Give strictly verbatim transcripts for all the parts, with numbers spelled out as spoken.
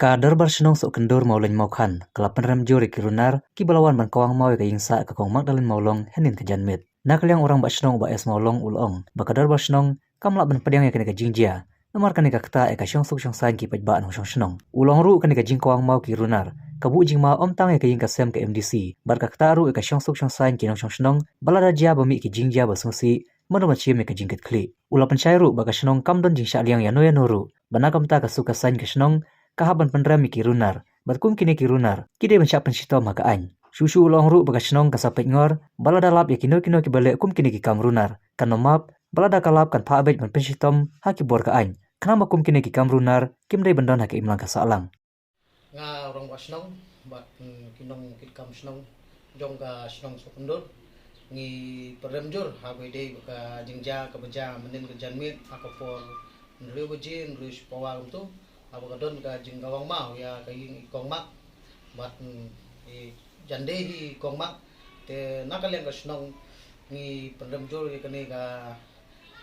Ka Dorbar Shnong Sohkyndur Mawleng Mawkhan ka la pynrem jur ïa ki runar kiba la wan ban kawang maw ïa ka ïing sah ka Kong Magdalene Mawlong hynnin ka janmiet. Na ka liang u Rangbah Shnong u Bah S Mawlong u la ong ba ka Dorbar Shnong kam lah ban pdiang ïa kane ka jingjia namar kane ka ktah ïa ka shongsuk shongsaiñ ki paidbah nongshong shnong. U la ong ruh kane ka jingkawang maw ki runar ka buh jingma ym tang ïa ka ïing ka sem ka M D C bad ka ktah ruh ïa ka shongsuk shongsaiñ ki nongshong shnong ba lada jia ba mih ki jingjia ba sngewsih, mano ban shim ïa ka jingkitkhlieh. U la pynshai ruh ba ka shnong kam don jingshah liang ïano ïano ruh, ba na ka bynta ka suk ka saiñ ka shnong ka hap ban pynrem ïa ki runar, bad kum kine ki runar ki dei ban shah pynshitom ha ka aiñ. Shuh shuh u la ong ruh ba ka shnong ka sa peit ngor ba lada lap ïa kino kino kiba leh kum kine ki kam runar, kan ym map, ba lada ka lap kan phah beit ban pynshitom ha ki bor ka aiñ, khnang ba kum kine ki kam runar kim dei ban don ha ka imlang ka sahlang. Nga u Rangbah Shnong bad, mm, ki nongkitkam shnong jong ka shnong Sohkyndur ngi pynrem jur haba ïadei bad ka jingjia kaba jia mynnin ka janmiet ha ka por hynriew baje, hynriew shiphew wei kumto, haba ka don ka jingkawang maw ïa ka ïing i Kong Mak bad, mm, i jandei hi i Kong Mak. Te na ka liang ka shnong ngi pynrem jur ïa kane ka,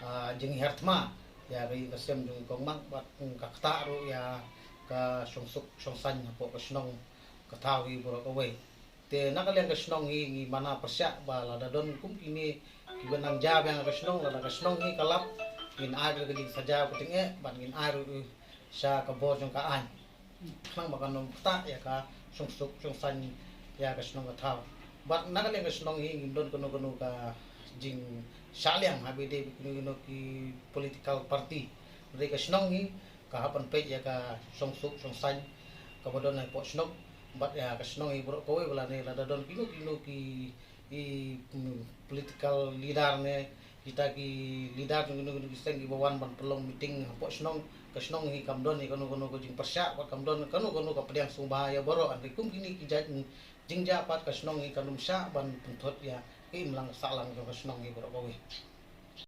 ah, jinghiar thma ïa ka ïing ka sem jong i Kong Mak bad, mm, ka ktah ruh ïa ka shongsuk shongsaiñ hapoh ka shnong ka thaw hi baroh kawei. Te na ka liang ka shnong hi ngi mana pyrshah ba lada don kum kine kiba nang jia biang ha ka shnong, lada ka shnong hi ka lap, ngin ai ruh ka jingsaja ka jingeh bad ngin ai ruh sha ka bor jong ka aiñ, khnang ba kan ym ktah ïa ka shongsuk shongsaiñ ïa ka shnong ka thaw. Bad na ka liang ka shnong hi ngim don kano kano ka jingshah liang haba ïadei bad kino kino ki political party. Hynrei ka shnong hi ka hap ban peit ïa ka shongsuk shongsaiñ kaba don hapoh shnong bad ïa ka shnong hi baroh kawei ba lane lada don kino kino ki, i, mm, political leader ne kita ki leader jong kino kino ki seng kiba wan ban pynlong meeting hapoh shnong, ka shnong hi kam don ïa kano kano ka jingpyrshah bad kam don kano kano ka pdiang sngewbha ïa baroh. Hynrei kum kine ki jait jingjia pat ka shnong hi kan ym shah ban pynthut ïa ka imlang sahlang jong ka shnong hi baroh kawei.